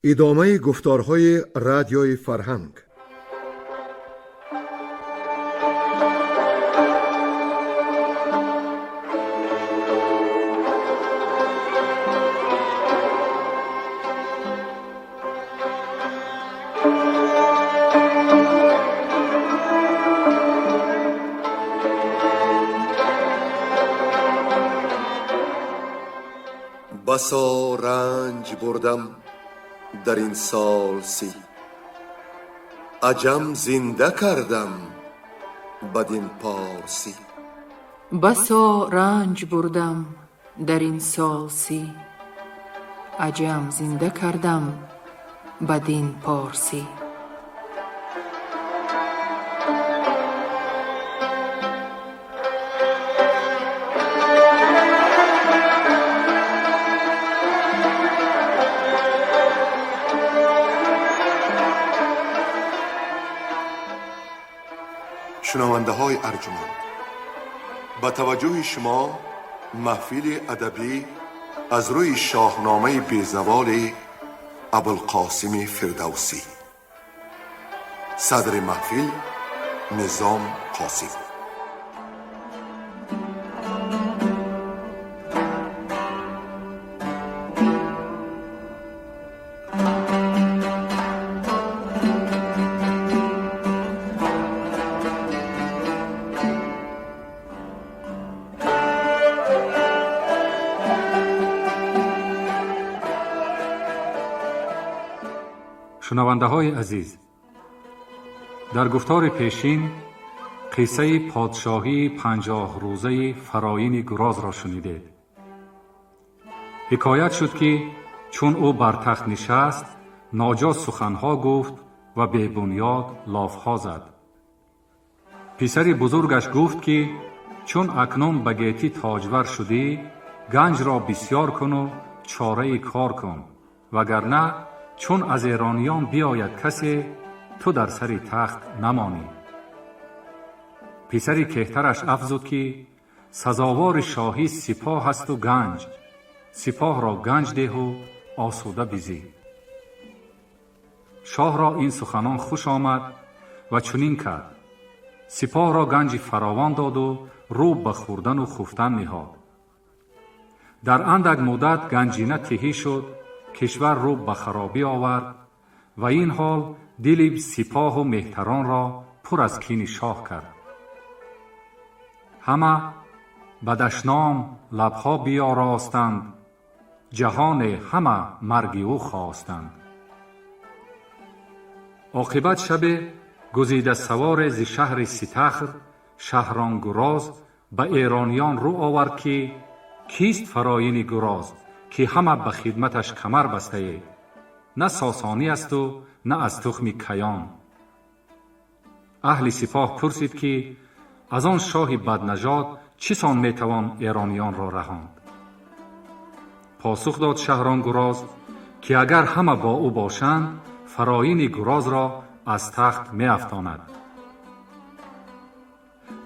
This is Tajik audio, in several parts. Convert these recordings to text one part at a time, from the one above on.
Идомаи гуфторҳои Радиои Фарҳанг. Басо ранҷ бурдам дар ин сол 30, аҷам зинда кардам бадин порсӣ. Басо ранҷ бурдам дар ин сол 30, аҷам зинда кардам бадин порсӣ. Шунавандаҳои арҷуманд, ба таваҷҷӯҳи шумо маҳфили адабӣ аз рӯи шоҳномаи безаволи Абулқосими Фирдавсӣ. Садри маҳфил Низом Қосим. Шунавандаҳои азиз, дар гуфтори пешин қиссаи подшоҳии 50-рӯзаи Фароини Гурозро шунидед. Ҳикоят шуд, ки чун ӯ бар тахт нишаст, ноҷо суханҳо гуфт ва бебунёд лофҳо зад. Писари бузургаш гуфт, ки чун акнун ба гетӣ тоҷвар шудӣ, ганҷро бисьёр куну чораи кор кун, вагарна чун аз эрониён биёяд касе, ту дар сари тахт намонӣ. Писари кеҳтараш афзуд, ки сазовори шоҳӣ сипоҳ асту ганҷ, сипоҳро ганҷ деҳу осуда бизӣ. Шоҳро ин суханон хуш омад ва чунин кард. Сипоҳро ганҷи фаровон доду рӯ ба хӯрдану хуфтан ниҳод. Дар андак муддат ганҷина тиҳӣ шуд, кишвар рӯ ба харобӣ овард ва ин ҳол дили сипоҳу меҳтаронро пур аз кини шоҳ кард. Ҳама ба дашном лабҳо биёростанд, ҷаҳоне ҳама марги ӯ хостанд. Оқибат шабе гузида саворе зи шаҳри Ситахр Шаҳронгуроз ба эрониён рӯ овард, ки кист Фароини Гуроз, ки ҳама ба хидматаш камар бастаед? На сосонӣ асту на аз тухми каён. Аҳли сипоҳ пурсид, ки аз он шоҳи баднажод чӣ сон метавон эрониёнро раҳонд? Посух дод Шаҳронгуроз, ки агар ҳама бо ӯ бошанд, Фароини Гурозро аз тахт меафтонад.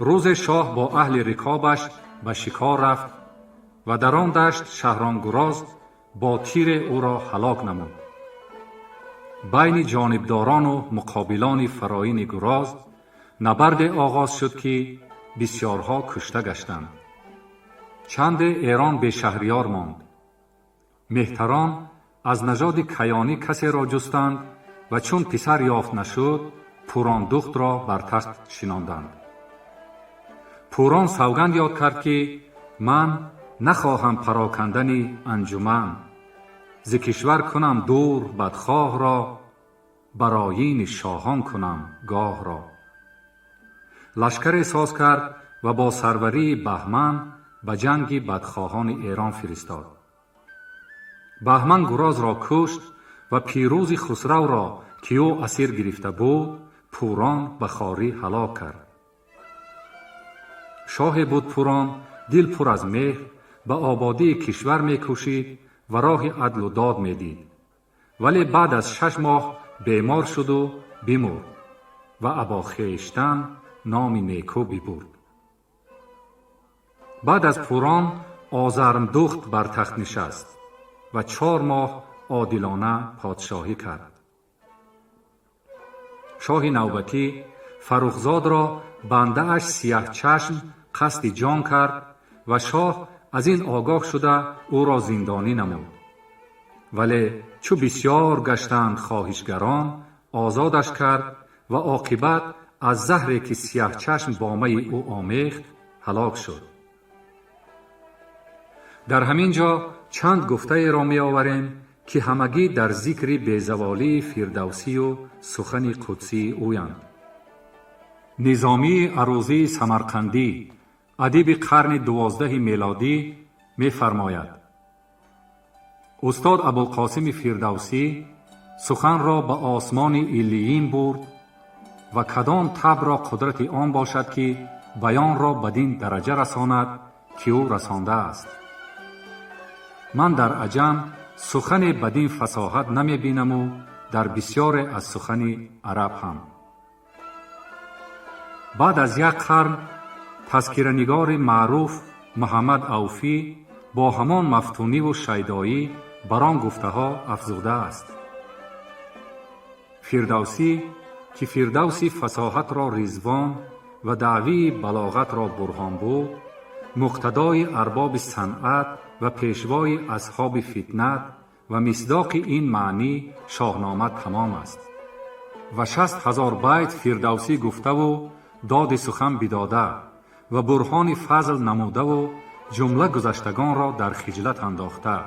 Рӯзе шоҳ бо аҳли рикобаш ба шикор рафт ва дар он дашт Шаҳронгуроз бо тире ӯро ҳалок намуд. Байни ҷонибдорону муқобилони Фароини Гуроз набарде оғоз шуд, ки бисьёрҳо кушта гаштанд. Чанде Эрон бешаҳриёр монд. Меҳтарон аз нажоди каёнӣ касеро ҷустанд ва чун писар ёфт нашуд, Пурондухтро бар тахт шинонданд. Пурон савганд ёд кард, ки ман нахоҳам парокандани анҷуман, зи кишвар кунам дур бадхоҳро, бар оини шоҳон кунам гоҳро. Лашкаре соз кард ва бо сарварии Баҳман ба ҷанги бадхоҳони Эрон фиристод. Баҳман Гурозро кушт ва Пирӯзи Хусравро, ки ӯ асир гирифта буд, Пурон ба хорӣ ҳалок кард. Шоҳе буд Пурон, дил пур аз меҳр, ба ободии кишвар мекӯшид ва роҳи адлу дод медид. Вале баъд аз 6 моҳ бемор шуду бимурд ва або хештан номи некӯ бибурд. Баъд аз Пурон Озармдухт бар тахт нишаст ва 4 моҳ Одилона подшоҳӣ кард. Шоҳи навбатӣ Фаррухзодро бандааш Сияҳчашм қасди ҷон кард ва шоҳ аз ин огоҳ шуда, ӯро зиндонӣ намуд. Вале чӯ бисьёр гаштанд хоҳишгарон, озодаш кард ва оқибат аз заҳре, ки Сияҳчашм бо майи ӯ омехт, ҳалок шуд. Дар ҳамин ҷо чанд гуфтаеро меоварем, ки ҳамагӣ дар зикри безаволии Фирдавсию сухани қудсии ӯянд. Низомии Арӯзии Самарқандӣ, адиби қарни 12-и мелодӣ, мефармояд: «Устод Абулқосими Фирдавсӣ суханро ба осмони Иллиин бурд ва кадом табъро қудрати он бошад, ки баёнро бадин дараҷа расонад, ки ӯ расондааст? Ман дар аҷам сухане бадин фасоҳат намебинаму дар бисьёре аз сухани араб ҳам». Баъд аз як қарн тазкиранигори маъруф Муҳаммад Авфӣ бо ҳамон мафтуниву шайдоӣ бар он гуфтаҳо афзудааст: «Фирдавсӣ, ки фирдавси фасоҳатро Ризвон ва даъвии балоғатро Бурҳон буд, муқтадои арбоби санъат ва пешвои асҳоби фитнат ва мисдоқи ин маънӣ Шоҳнома тамом аст ва 60 000 байт Фирдавсӣ гуфтаву доди сухан бидода ва бурҳони фазл намудаву ҷумла гузаштагонро дар хиҷлат андохта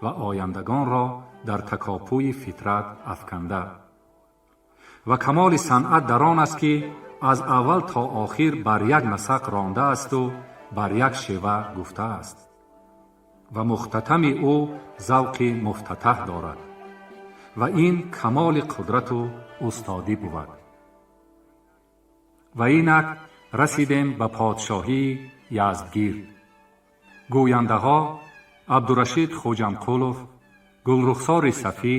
ва ояндагонро дар такопӯи фитрат афканда. Ва камоли санъат дар он аст, ки аз аввал то охир бар як насақ рондаасту бар як шева гуфтааст ва мухтатами ӯ завқи муфтатаҳ дорад ва ин камоли қудрату устодӣ бувад». Ва инак расидем ба подшоҳии Яздгирд. Гӯяндаҳо: Абдурашид Хоҷамқулов, Гулрухсори Сафӣ,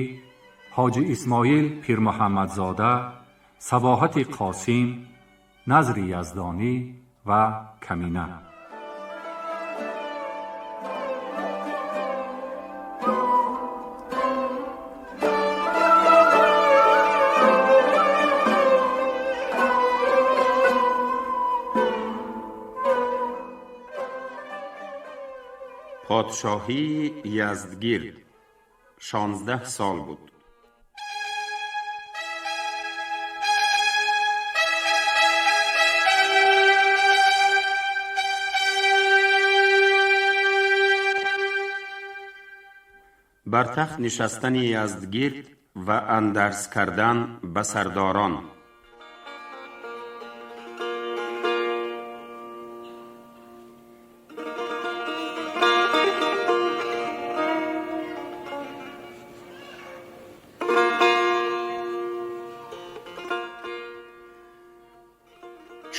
Ҳоҷи Исмоил Пирмуҳаммадзода, Сабоҳати Қосим, Назри Яздонӣ ва Камина. Подшоҳии Яздгирд 16 сол буд. Бар тахт нишастани Яздгирд ва андарз кардан ба сардорон.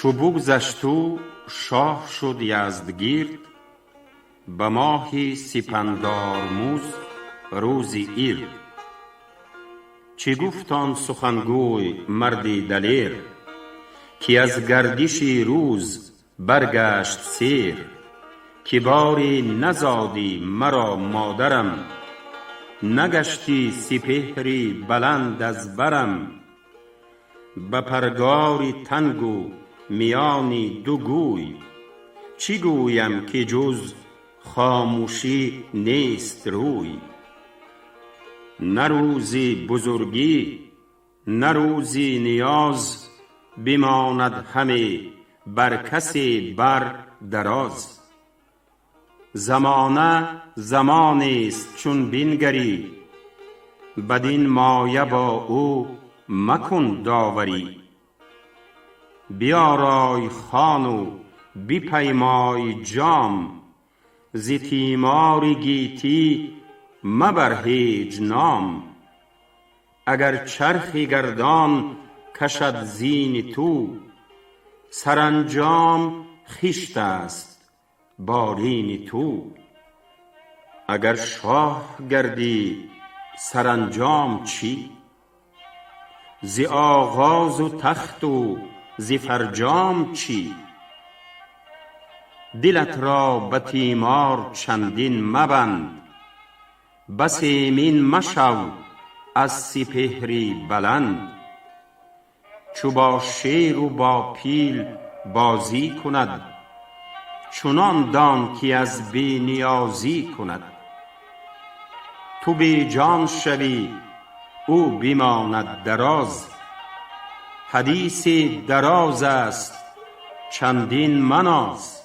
Чу бугзашту шоҳ шуд Яздгирд, ба моҳи Сипандормуз, рӯзи ирд. Чӣ гуфт он сухангӯй марди далер, ки аз гардиши рӯз баргашт сер, ки бори назодӣ маро модарам, нагаштӣ сипеҳри баланд аз барам, ба паргори тангу миёни ду гӯй чӣ гӯям, ки ҷуз хомӯшӣ нест рӯй? На рӯзи бузургӣ, на рӯзи ниёз бимонад ҳаме бар касе бар дароз. Замона замонест, чун бингарӣ, бадин моя бо ӯ макун доварӣ. Биёрой хону бипаймой ҷом, зи тимори гетӣ мабар ҳеҷ ном. Агар чархи гардон кашад зини ту, саранҷом хишт аст болини ту. Агар шоҳ гардӣ, саранҷом чӣ? Зи оғозу тахту зи фарҷом чӣ? Дилат ро ба тимор чандин мабанд. بس ایمین مشو از سپهری بلند. چو با شیر و با پیل بازی کند، چنان دان که از بی نیازی کند. تو بی جان شوی او بماند دراز، حدیث دراز است چندین مناز.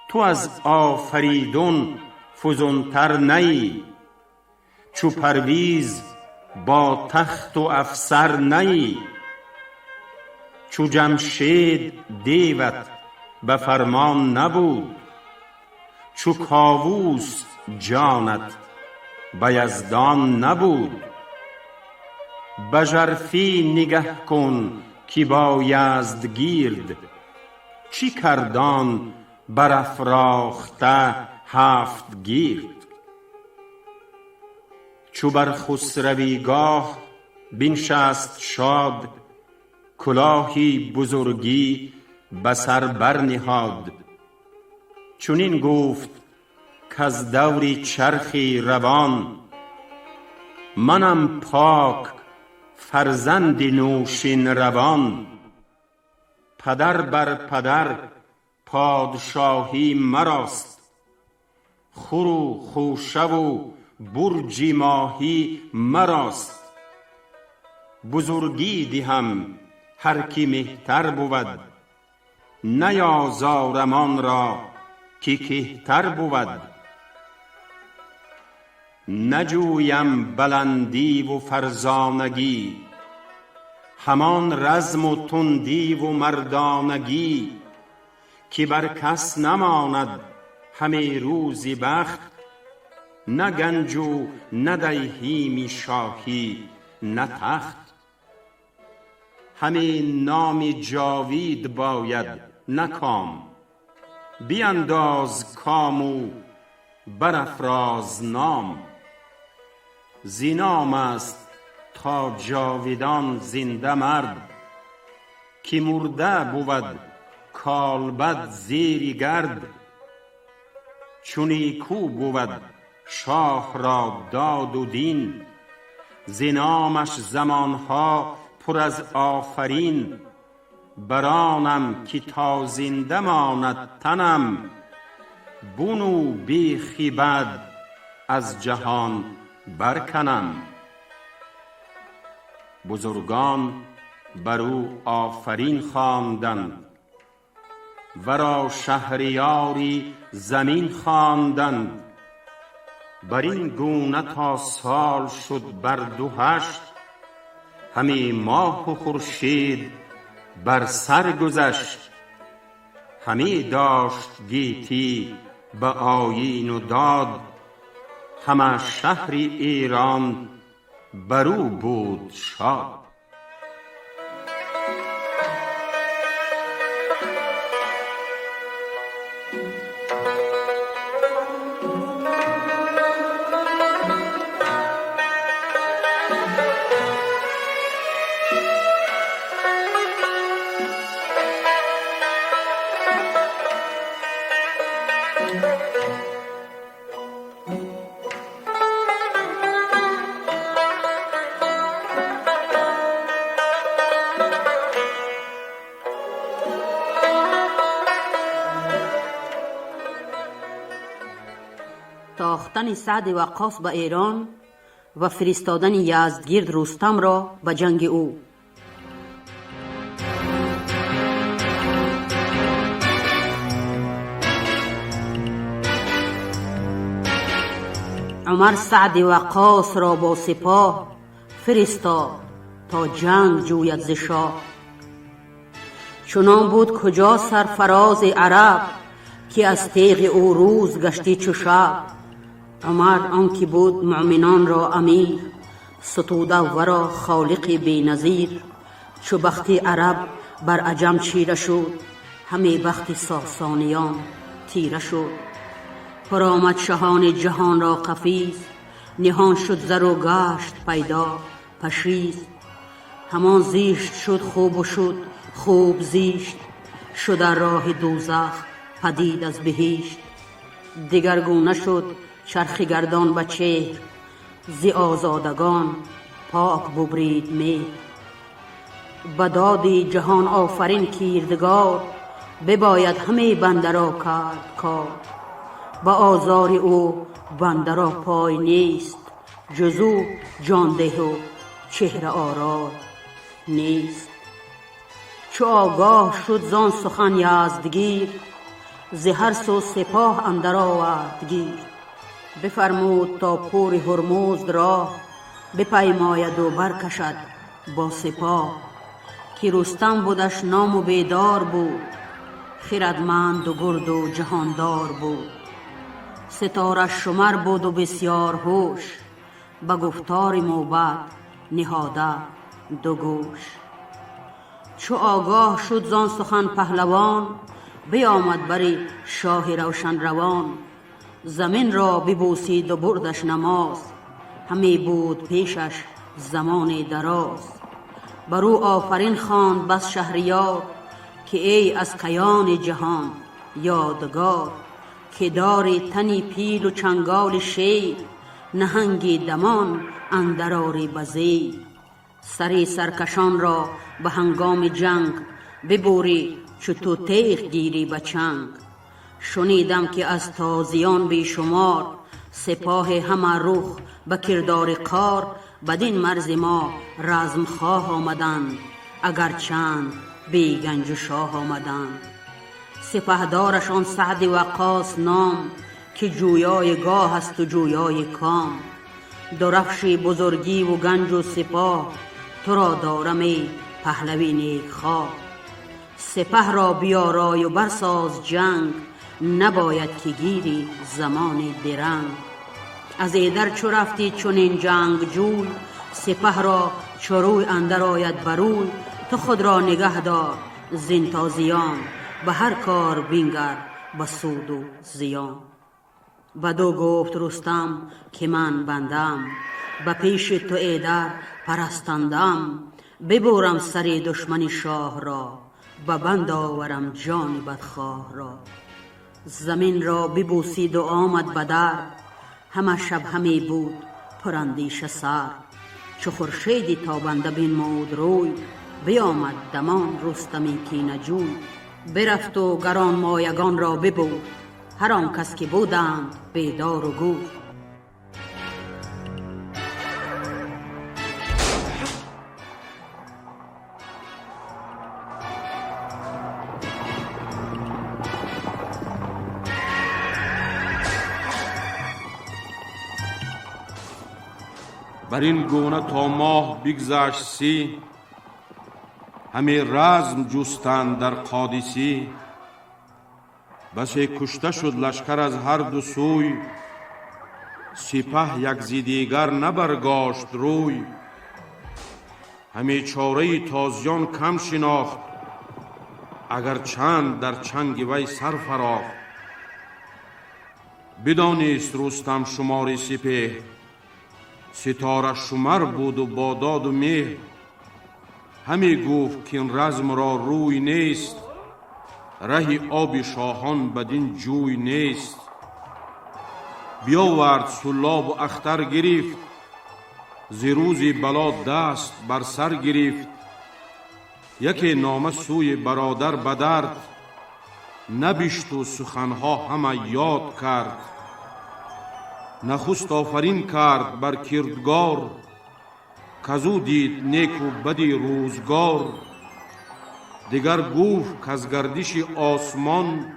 تو از آفریدون فزون تر نه ای، چو پرویز با تخت و افسر نه ای. چو جمشید دیوت به فرمان نبود، چو کاووس جانت به یزدان نبود. به ژرفی نگه کن که با یزدگیرد، چه کرد آن برافراخته هفت گیرد. چو بر خسروی گاه بنشست شاد، کلاهی بزرگی به سر بر نهاد. چنین گفت کز دور چرخ روان، منم پاک فرزند نوشین روان. پدر بر پدر پادشاهی مراست، خور و خوشه و برج ماهی مراست. بزرگی دهم هر که مهتر بود، نیازارم آن را که کهتر بود. نجویم بلندی و فرزانگی، همان رزم و تندی و مردانگی. که بر کس نماند همی روزی بخت، نه گنج و نه دیهیم شاهی نه تخت. همی نام جاوید باید نه کام، بینداز کام و برافراز نام. ز نام است تا جاودان زنده مرد، که مرده بود کالبد زیر گرد. چو نیکو بود شاه را داد و دین، ز نامش زمان ها پر از آفرین. بر آنم که تا زنده ماند تنم، بن و بیخ بد از جهان برکنم. بزرگان بر او آفرین خواندند، ورا شهریاری زمین خواندند. بر این گونه تا سال شد بر 28، همی ماه و خورشید بر سر گذشت. همی داشت گیتی به آیین و داد، همه شهر ایران بر او بود شاد. تاختن سعد وقاص به ایران و فرستادن یزدگرد رستم را به جنگ او. عمر سعد وقاص را با سپاه فرستاد تا جنگ جوید ز شاه. چنان بود کجا سرفراز عرب، که از تیغ او روز گشتی چو شب. عمر آنکه بود مؤمنان را امیر، ستوده ورا خالق بی نظیر. چو بخت عرب بر عجم چیره شد، همی بخت ساسانیان تیره شد. پر آمد شهان جهان را قفیز، نهان شد زر و گشت پیدا پشیز. همان زیشت شد خوب و شد خوب زیشت، شد در راه دوزخ پدید از بهشت. دگرگونه شد چرخ گردان به چهر، ز آزادگان پاک ببرید مهر. به داد جهان آفرین کیردگار، بباید همه بنده را کرد کار. به آزار او بنده را پای نیست، جز او جان ده و چهره آرای نیست. چو آگاه شد زان سخن یزدگیر، ز هر سو سپاه اندر آورد گیر. بفرمود تا پور هرمزد راه، بپیماید و برکشد با سپاه. که رستم بدش نام و بیدار بود، خردمند و گرد و جهاندار بود. ستاره شمر بود و بسیار هوش، به گفتار موبد نهاده دو گوش. چو آگاه شد زان سخن پهلوان، بیامد بر شاه روشن روان. زمین را ببوسید و بردش نماز، همی بود پیشش زمان دراز. بر او آفرین خواند بس شهریار، که ای از کیان جهان یادگار. که داری تنی پیل و چنگال شیر، نهنگی دمان اندر آری به زیر. سر سرکشان را به هنگام جنگ، ببری چو تو تیغ گیری به چنگ. شنیدم که از تازیان بی شمار، سپاه همه رخ به کردار قار. بدین مرز ما رزم خواه آمدند، اگر چند بی گنج و شاه آمدند. سپهدارشان سعد وقاص نام، که جویای گاه است و جویای کام. درفش بزرگی و گنج و سپاه، تو را دارم ای پهلوی نیک خواه. سپه را بیارای و برساز جنگ، نباید که گیری زمان درنگ. از ایدر چو رفتی چنین جنگ جوی، سپه را چو روی اندر آید بروی. تو خود را نگه دار زین تازیان، به هر کار بنگر به سود و زیان. بدو گفت رستم که من بندم، به پیش تو ایدر پرستندم. ببرم سر دشمن شاه را، به بند آورم جان بدخواه را. زمین را ببوسید و آمد به در، همه شب همی بود پراندیشه سر. چو خورشید تابنده بنمود روی، بیامد دمان رستم کینه جوی. برفت و گرانمایگان را ببرد، هر آن کس که بودند بیدار و گور. بر این گونه تا ماه بگذشت 30، همی رزم جستند در قادسی. بسی کشته شد لشکر از هر دو سوی، سپه یک زی دیگر نبرگاشت روی. همی چاره تازیان کم شناخت، اگر چند در چنگ وی سر فراخت. بدانست رستم شمار سپه، ستاره شمر بود و با داد و مهر. همی گفت که این رزم را روی نیست، ره آب شاهان بدین جوی نیست. بیاورد سلاب و اختر گرفت، ز روز بلا دست بر سر گرفت. یکی نامه سوی برادر بدرد، نبشت و سخنها همه یاد کرد. نخست آفرین کرد بر کردگار، کزو دید نیک و بدی روزگار. دیگر گفت کز گردش آسمان،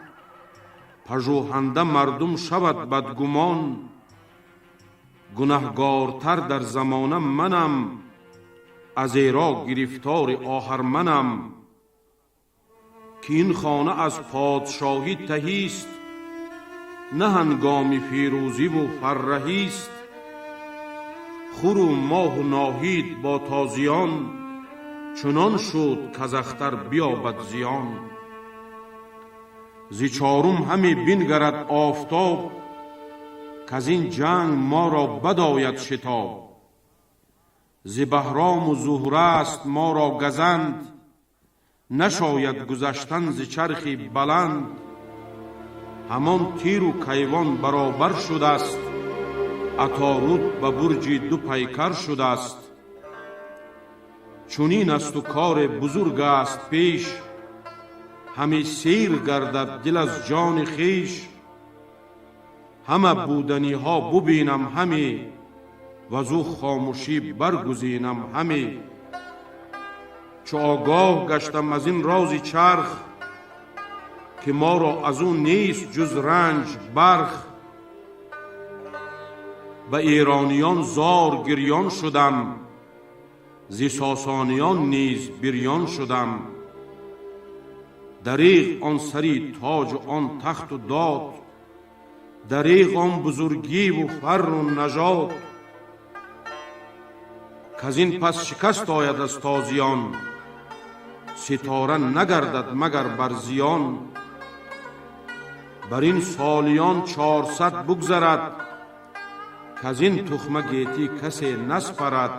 پژوهنده مردم شود بدگمان. گنهگارتر در زمانه منم، از ایرا گرفتار آهرمنم. که این خانه از پادشاهی تهیست، نه هنگام پیروزی و فرهیست. خور و ماه و ناهید با تازیان، چنان شد کز اختر بیابد زیان. ز چارم همی بنگرد آفتاب، کز این جنگ ما را بد آید شتاب. ز بهرام و زهره است ما را گزند، نشاید گذشتن ز چرخی بلند. همان تیر و کیوان برابر شده است، Аторуд ба бурҷи ду пайкар шудааст. Чунин асту кори бузург аст пеш, ҳаме сейр гардад дил аз ҷони хеш. Ҳама буданиҳо бубинам ҳаме, вазу хомӯшӣ баргузинам ҳаме. Чу огоҳ гаштам аз ин рози чарх, ки моро аз ӯ нест ҷуз ранҷ барх. Ба эрониён зор гирён шудам, зи сосониён низ бирён шудам. Дареғ он сари тоҷу он тахту дод, дареғ он бузургиву фарру нажод. Каз ин пас шикаст ояд аз тозиён, ситора нагардад магар бар зиён. Бар ин солиён 400 бугзарад, каз ин тухма гетӣ касе наспарад.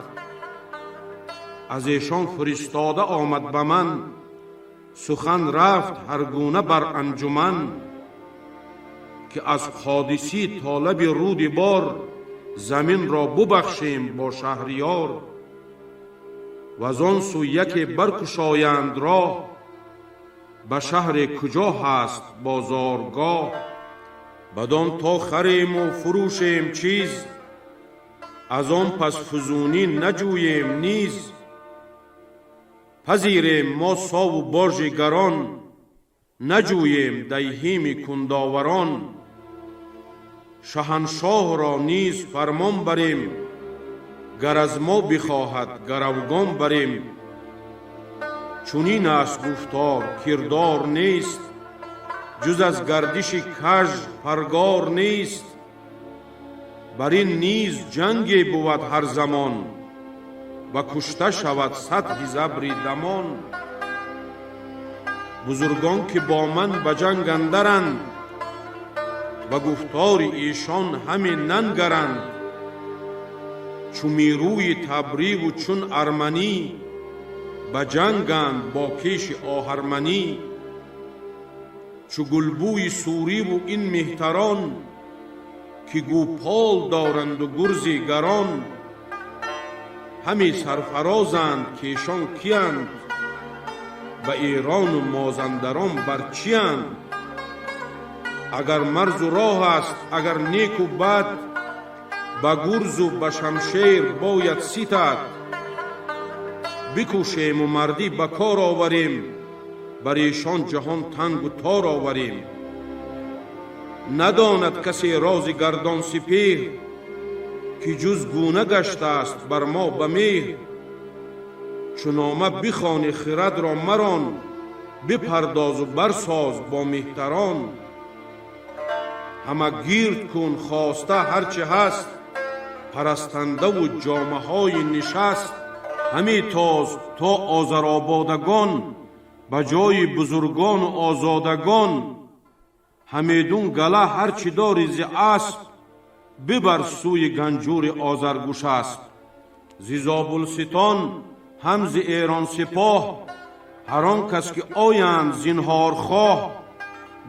Аз эшон фиристода омад ба ман, сухан рафт ҳар гуна бар анҷуман. Ки аз ҳодисӣ то лаби руди бор, заминро бубахшем бо шаҳриёр. Ваз он сӯ яке баркушоянд роҳ, ба шаҳре куҷо ҳаст бозоргоҳ. Бадон то харему фурӯшем чиз, аз он пас фузунӣ наҷӯем низ. Пазирем мо сову божи гарон, наҷӯем дайҳими кундоварон. Шаҳаншоҳро низ фармон барем, гар аз мо бихоҳад гаравгон барем. Чунин аст гуфтор, кирдор нест, ҷуз аз гардиши каж паргор нест. Бар ин низ ҷанге бувад ҳар замон, ва кушта шавад сатҳи забри дамон. Бузургон ки бо ман ба ҷанг андаранд, ба гуфтори эшон ҳаме нангаранд. Чу мирӯи табриву чун арманӣ, ба ҷанганд бо кеши оҳарманӣ. Чу гулбӯи суриву ин меҳтарон, ки гӯпол доранду гурзи гарон. Ҳаме сарфарозанд ки эшон киянд, ба эрону мозандарон бар чиянд. Агар марзу роҳ аст, агар неку бад, ба гурзу ба шамшер бояд ситад. Бикӯшему мардӣ ба кор оварем, бар эшон ҷаҳон тангу тор оварем. Надонад касе рози гардон сипеҳр, ки ҷуз гуна гаштааст бар мо ба меҳр. Чу нома бихони хирадро марон, бипардозу барсоз бо меҳтарон. Ҳама гирд кун хоста ҳарчи ҳаст, парастандаву ҷомаҳои нишаст. Ҳаме тоз то озарободагон, ба ҷои бузургону озодагон. Ҳамедун гала ҳарчи дори зи асп, бибар сӯи ганҷури озаргӯшасп. Зи зобулситон ҳам зи эронсипоҳ, ҳар он кас ки оянд зинҳорхоҳ.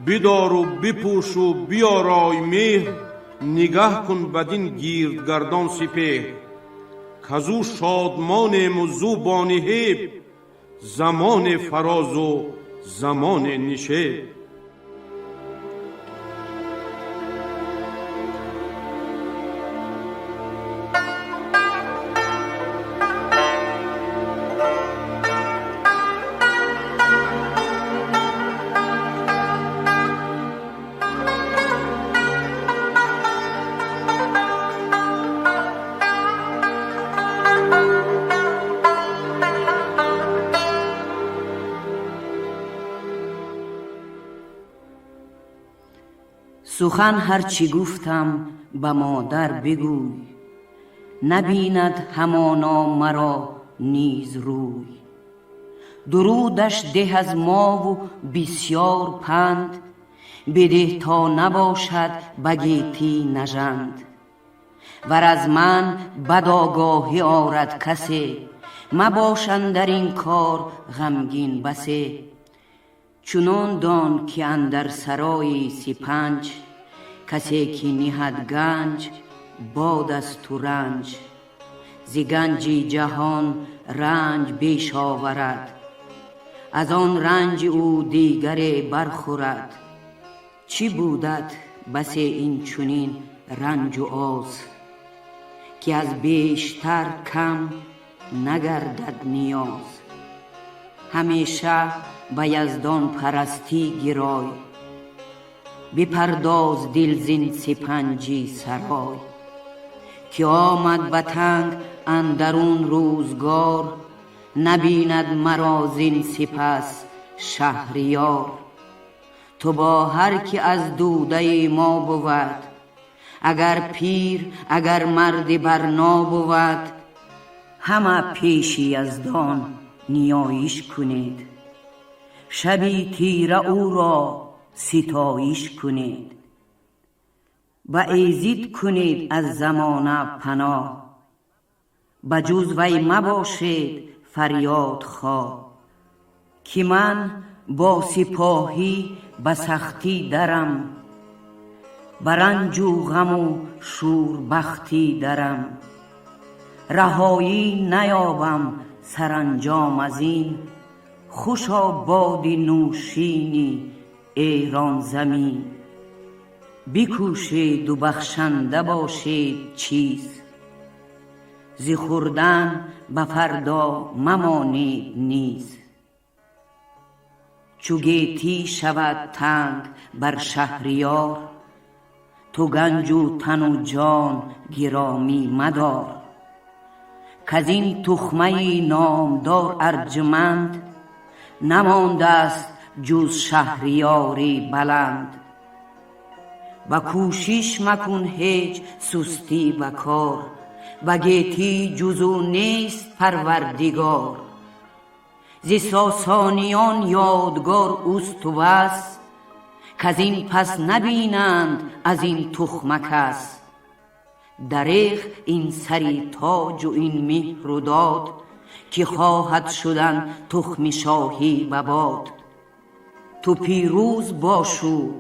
Бидору бипӯшу биёрой меҳр, нигаҳ кун бадин гирдгардон сипеҳр. Казу шодмонему зу бониҳеб, замоне фарозу замоне нишеб. Сухан ҳарчи гуфтам ба модар бигӯй, набинад ҳамоно маро низ рӯй. Дурудаш деҳ аз мову бисёр панд, бидеҳ то набошад ба гетӣ нажанд. Вар аз ман бадогоҳӣ орад касе, мабош андар ин кор ғамгин басе. Чунон дон ки андар сарои сипанҷ, касе ки ниҳад ганҷ باد از تو رنج. ز گنج جهان رنج بیش آورد، از آن رنج او دیگر برخورد. چی بودت بس این چنین رنج و آز، که از بیشتر کم نگردد نیاز. همیشه به یزدان پرستی گرای، بپرداز دل زین سپنجی سرای. که آمد به تنگ اندرون روزگار، نبیند مرا زین سپس شهریار. تو با هر که از دوده ما بود، اگر پیر اگر مرد برنا بود. همه پیش یزدان نیایش کنید، شبی تیره او را ستایش کنید. به ایزد کنید از زمانه پناه، بجز وی مباشید فریاد خواه. که من با سپاهی به سختی درم، برنج و غم و شوربختی درم. رهایی نیابم سرانجام از این، خوشا باد نوشینی ایران زمین. بکوشید و بخشنده باشید چیز، ز خوردن به فردا ممانید نیز. چو گیتی شود تنگ بر شهریار، تو گنج و تن و جان گرامی مدار. کزین تخمه نامدار ارجمند، نمانده است جز شهریاری بلند. به کوشش مکن هیچ سستی به کار، به گیتی جز او نیست پروردگار. ز ساسانیان یادگار اوست و بس، کزین پس نبینند از این تخمه کس. دریغ این سری تاج و این مهر و داد، که خواهد شدن تخم شاهی به باد. تو پیروز باش و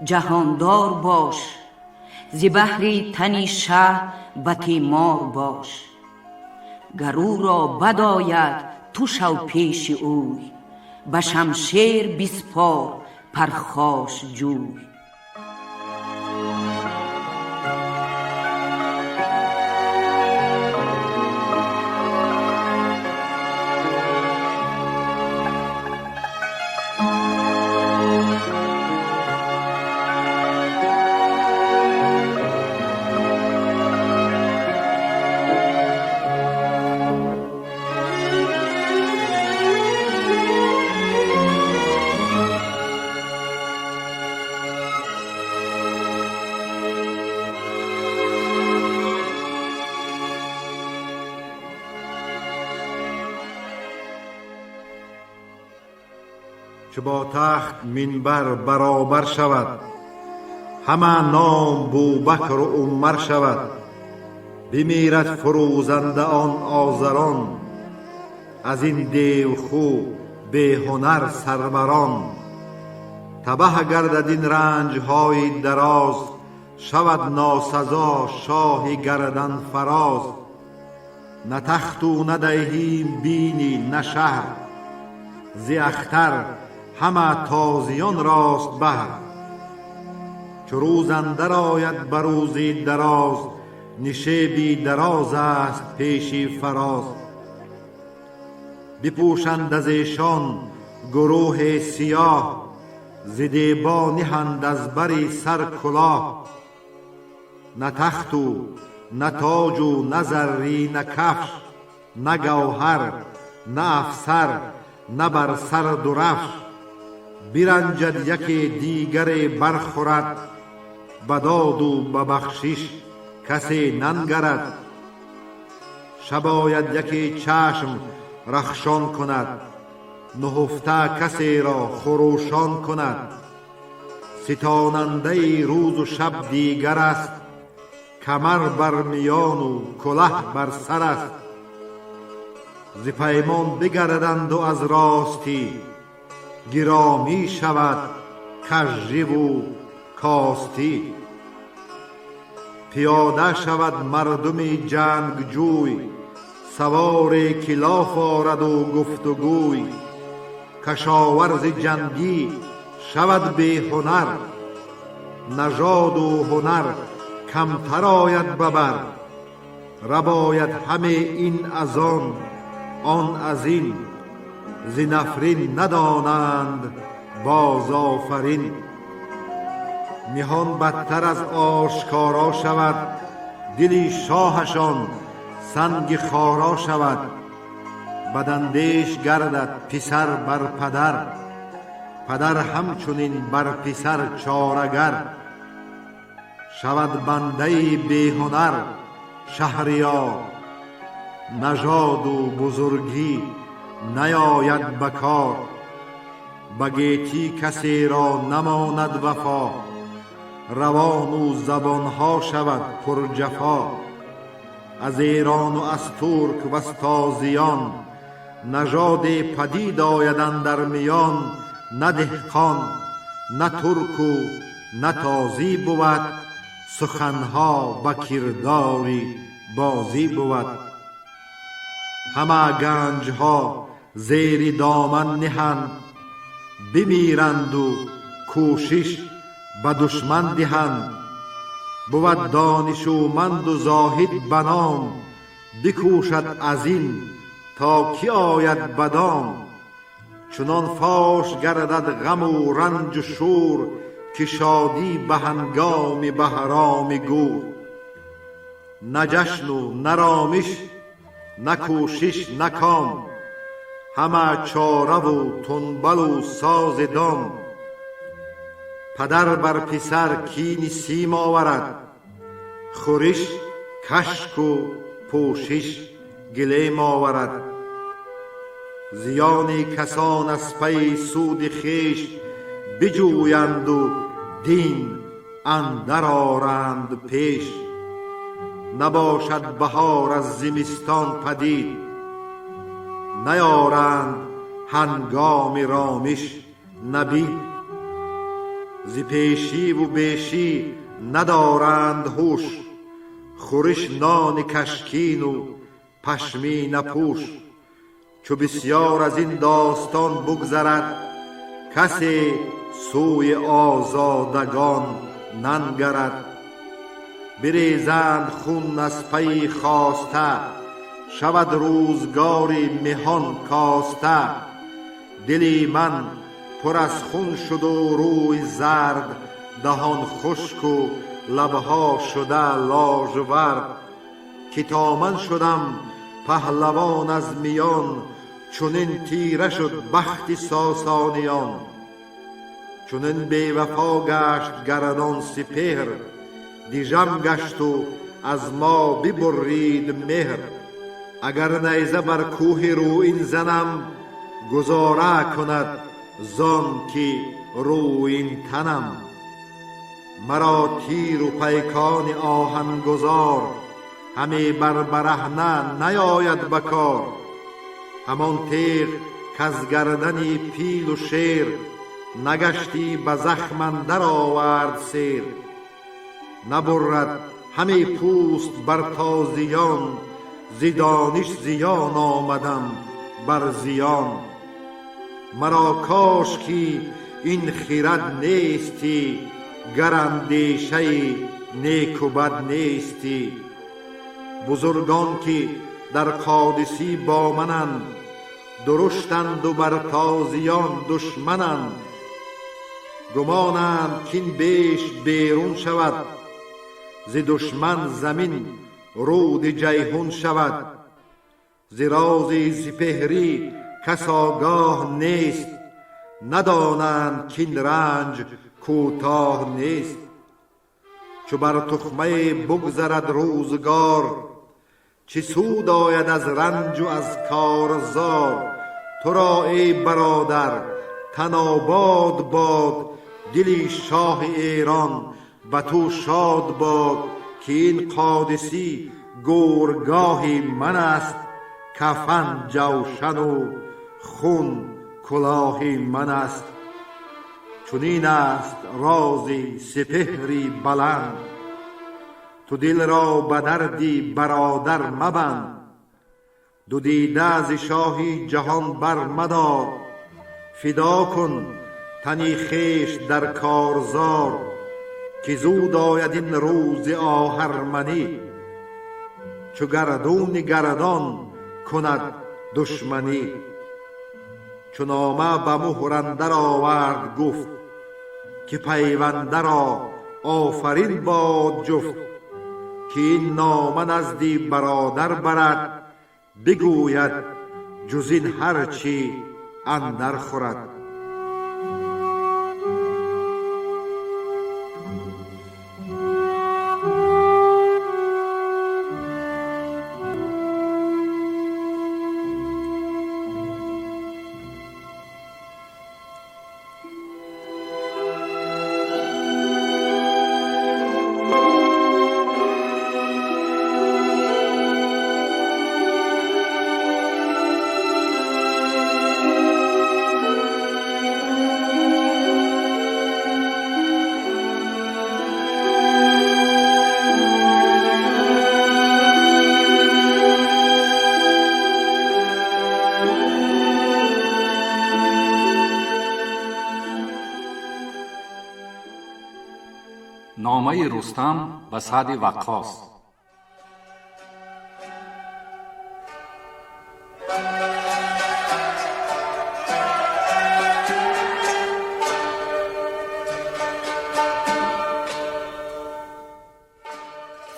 جهاندار باش، ز بهر تن شه به تیمار باش. گر او را بد آید تو شو پیش اوی، به شمشیر بسپار پرخاش جوی. که با تخت منبر برابر شود، همه نام بوبکر و عمر شود. بمیرد فروزنده آن آذران، از این دیو خو بی هنر سروران. تبه گردد این رنجهای دراز، شود ناسزا شاه گردن فراز. نه تخت و نه دیهیم بینی نه شهر، ز اختر همه تازیان راست بهر. چو روز اندر آید بر روزی دراز، نشیبی دراز است پیشی فراز. بپوشند از ایشان گروه سیاه، ز دیبا نهند از بر سر کلاه. نه تخت و نه تاج و نه زری نه کفش، نه گوهر نه افسر نه بر سر درفش. برنجد یکی دیگر برخورد، به داد و به بخشش کسی ننگرد. شب آید یکی چشم رخشان کند، نهفته کسی را خروشان کند. ستاننده روز و شب دیگر است، کمر بر میان و کله بر سر است. ز پیمان بگردند و از راستی، گرامی شود کژی و کاستی. Пиёда шавад мардуми ҷангҷӯй, саворе ки лоф орад-у гуфтугӯй. Кашоварзи ҷангӣ шавад беҳунар, нажоду ҳунар камтар ояд ба бар. Рабояд ҳаме ин аз он, он аз ин, зи нафрин надонанд бозофарин. Ниҳон бадтар аз ошкоро шавад, дили шоҳашон санги хоро шавад. Бадандеш гардад писар бар падар, падар ҳамчунин бар писар чорагар. Шавад бандаи беҳунар шаҳриёр, нажоду бузургӣ наёяд ба кор. Ба гетӣ касеро намонад вафо, равону забонҳо шавад пурҷафо. Аз эрону аз турк ваз тозиён нажоде падид ояд андар миён. На деҳқон, на турку на тозӣ бувад, суханҳо ба кирдори бозӣ бувад. Ҳама ганҷҳо зери доман ниҳанд, бимиранду кӯшиш ба душман диҳанд. Бувад донишуманду зоҳид ба ном, бикӯшад аз ин то ки ояд ба дом. Чунон фош гардад ғаму ранҷу шӯр, ки шодӣ ба ҳангоми баҳроми гӯр. На ҷашну на ромиш, на кӯшиш, на ком, ҳама чораву тунбалу сози дом. Падар бар писар кини сим оварад, хӯриш кашку пӯшиш гилем оварад. Зиёни касон аз пайи суди хеш биҷӯянду дин андар оранд пеш. Набошад баҳор аз зимистон падид, наёранд ҳангоми ромиш набид. Зи пешиву бешӣ надоранд ҳуш, хӯриш нони кашкину пашминапӯш. Чу бисёр аз ин достон бугзарад, касе сӯи озодагон нангарад. Бирезанд хун аз пайи хоста, шавад рӯзгори меҳон коста. Дили ман пур аз хун шуду рӯй зард, даҳон хушку лабҳо шуда ложвард. Ки то ман шудам паҳлавон аз миён, чунин тира шуд бахти сосониён. Чунин бевафо гашт гардон сипеҳр, дижам гашту аз мо бибуррид меҳр. Агар найза бар кӯҳи рӯин занам, гузора кунад зон ки рӯин танам. Маро тиру пайкони оҳангузор ҳаме бар бараҳна наёяд ба кор. Ҳамон теғ каз гардани пилу шер нагаштӣ ба захм андар овард сер. Набуррад ҳаме пӯст бар тозиён, зи дониш зиён омадам бар зиён. Маро кош ки ин хирад нестӣ, гар андешаи неку бад нестӣ. Бузургон ки дар қодисӣ бо мананд, дуруштанду бар тозиён душмананд. Гумонанд кин беш берун шавад, зи душман замин руди ҷайҳун шавад. Зи рози сипеҳрӣ кас огоҳ нест, надонанд кин ранҷ кӯтоҳ нест. Чу бар тухмае бугзарад рӯзгор, чӣ суд ояд аз ранҷу аз корзор. Туро эй бародар тан обод бод, дили шоҳи Эрон ба ту шод бод, ки ин қодисӣ гӯргоҳи ман аст, кафан ҷавшану хун кулоҳи ман аст. Чунин аст рози сипеҳри баланд. تو دل را به دردی برادر مبند، دو دیده ز شاهی جهان بر مدار. فدا کن تنی خویش در کارزار، که زود آید این روز آهرمنی. چو گردون گردان کند دشمنی. چو نامه به مهر اندر آورد گفت، که پیونده را آفرین باد جفت. که این نامه نزدی برادر برد، بگوید جز این هر چی اندر خورد. Номаи Рустам ба Саъди Ваққос.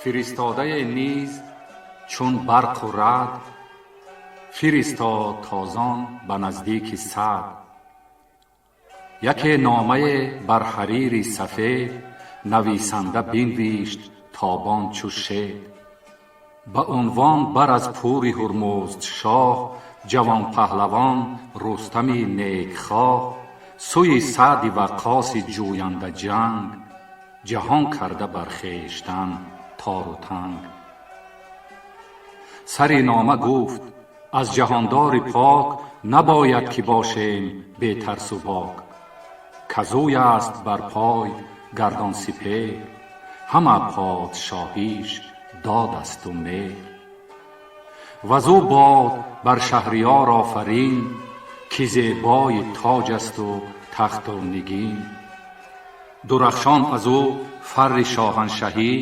Фиристодае низ чун барқу раъд фиристод тозон ба наздики Саъд. Яке номае бар ҳарири сафед нависанда бинвишт тобон чу шед. Ба унвон бар аз пури Ҳурмузд шоҳ, ҷавонпаҳлавон Рустами некхоҳ, сӯи Саъди Ваққоси ҷӯянда ҷанг, ҷаҳон карда бар хештан тору танг. Сари нома гуфт: аз ҷаҳондори пок набояд ки бошем бетарсу бок. Казӯй аст бар пой гардон сипеҳр, ҳама подшоҳиш дод асту меҳр. Вазӯ бод бар шаҳриёр офарин, ки зебои тоҷ асту тахту нигин. Дурахшон аз ӯ фарри шоҳаншаҳӣ,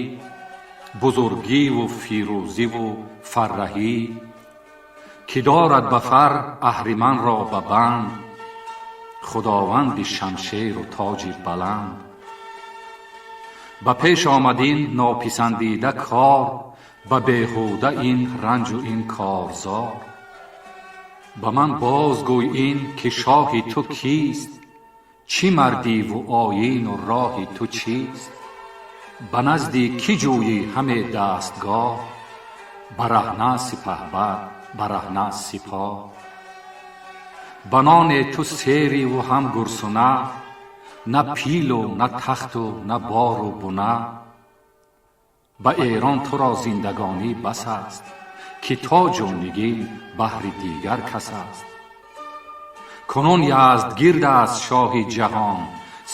бузургиву фирӯзиву фарраҳӣ, ки дорад ба фар аҳриманро ба банд, худованди шамшеру тоҷи баланд. Ба пеш омад ин нописандида кор, ба беҳуда ин ранҷу ин корзор. Ба ман бозгӯй ин ки шоҳи ту кист, чӣ мардиву оину роҳи ту чист? Ба назди кӣ ҷӯйӣ ҳаме дастгоҳ, бараҳна сипаҳбад, бараҳна сипоҳ. Ба нони ту сериву ҳам гурсуна, на пилу на тахту на бору буна. Ба Эрон туро зиндагонӣ бас аст, ки тоҷу нигин баҳри дигар кас аст. Кунун Яздгирд аст шоҳи ҷаҳон,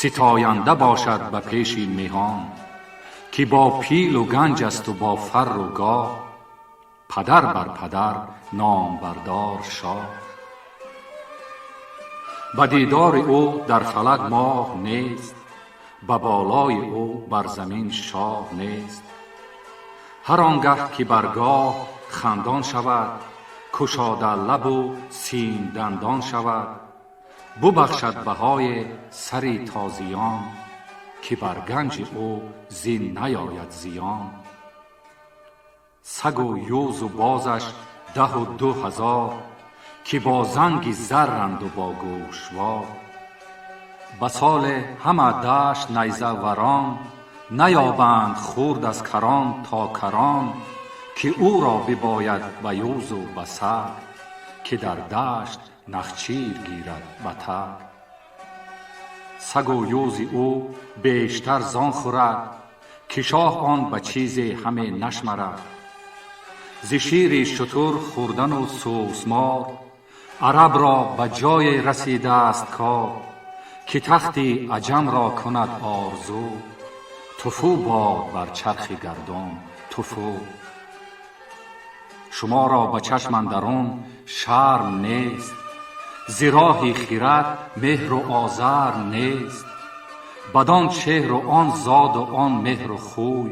ситоянда бошад ба пеши меҳон, ки бо пилу ганҷ асту бо фарру гоҳ, падар бар падар номбардор шоҳ. Ба дидори ӯ дар фалак моҳ нест, ба болои ӯ бар замин шоҳ нест. Ҳар он гаҳ ки баргоҳ хандон шавад, кушода лабу симдандон шавад, бубахшад баҳои сари тозиён, ки бар ганҷи ӯ зин наёяд зиён. Сагу юзу бозаш 12,000, ки бо занги зарранду бо гӯшвор. Ба соли ҳама дашт найзаварон, наёбанд хурд аз карон то карон, ки ӯро бибояд ба юзу ба саг, ки дар дашт нахчир гирад ба таг. Сагу юзи ӯ бештар зон хӯрад, ки шоҳ он ба чизе ҳаме нашмарад. Зи шири шутур хӯрдану сӯсмор, арабро ба ҷое расидааст кор, ки тахти аҷамро кунад орзу, Туфу бод бар чархи гардон, туфу. Шуморо ба чашм андарун шарм нест, зи роҳи хирад меҳру озарм нест. Бадон чеҳру он зоду он меҳру хӯй,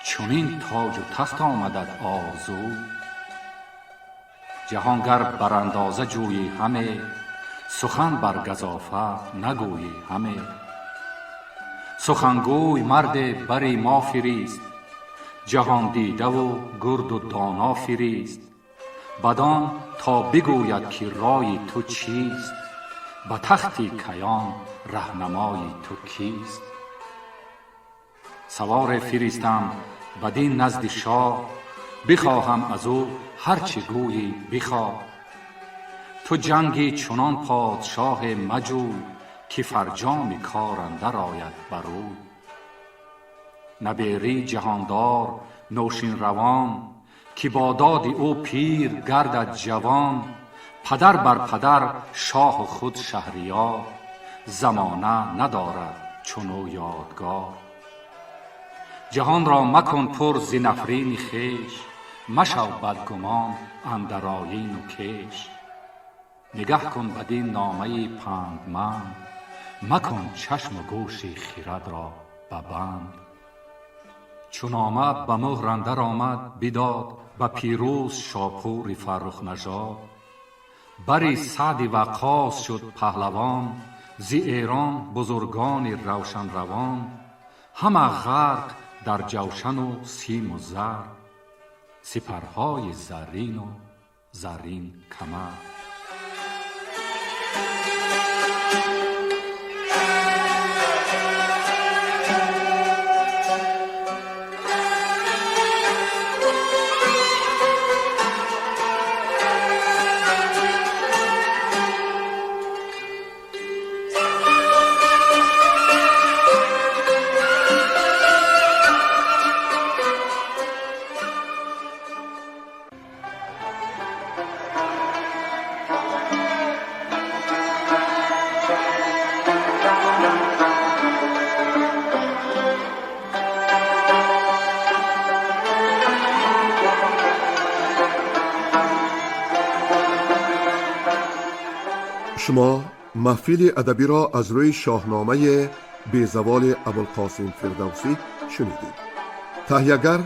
чунин тоҷу тахт омадат орзуй. Ҷаҳонгар барандоза ҷӯйӣ ҳаме, сухан бар газофа нагӯйӣ ҳаме. Сухангӯй марде бари мо фирист, ҷаҳондидаву гурду доно фирист. Бадон то бигӯяд ки рои ту чист, ба тахти каён раҳнамои ту кист. Саворе фиристам бадин назди шоҳ, бихоҳам аз ӯ ҳар чӣ гӯйӣ бихоҳ. Ту ҷанги чунон подшоҳе маҷӯй, ки фарҷоми кор андар ояд бар ӯй. Наберӣ ҷаҳондор нӯшинравон, ки бо доди ӯ пир гардад ҷавон. Падар бар падар шоҳу худ шаҳриёр, замона надорад чун ӯ ёдгор. Ҷаҳонро макун пур зи нафрини хеш, машав бадгумон андар оину кеш. Нигаҳ кун бадин номаи пандманд, макун чашму гӯши хирадро ба банд. Чу нома ба муҳр андар омад бидод, ба пирӯз Шопури Фаррухнажод. Бари Саъди Ваққос шуд паҳлавон, зи Эрон бузургони равшанравон. Ҳама ғарқ дар ҷавшану симу зар, сипарҳои заррину заррин камар. Шумо маҳфили адабиро аз рӯи шоҳномаи безаволи Абулқосим Фирдавсӣ шунидед. Таҳиягар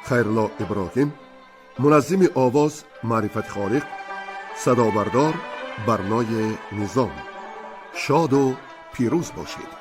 Хайрулло Иброҳим, муназзими овоз Маърифати Холиқ, садобардор Барнои Низом. Шоду пирӯз бошед.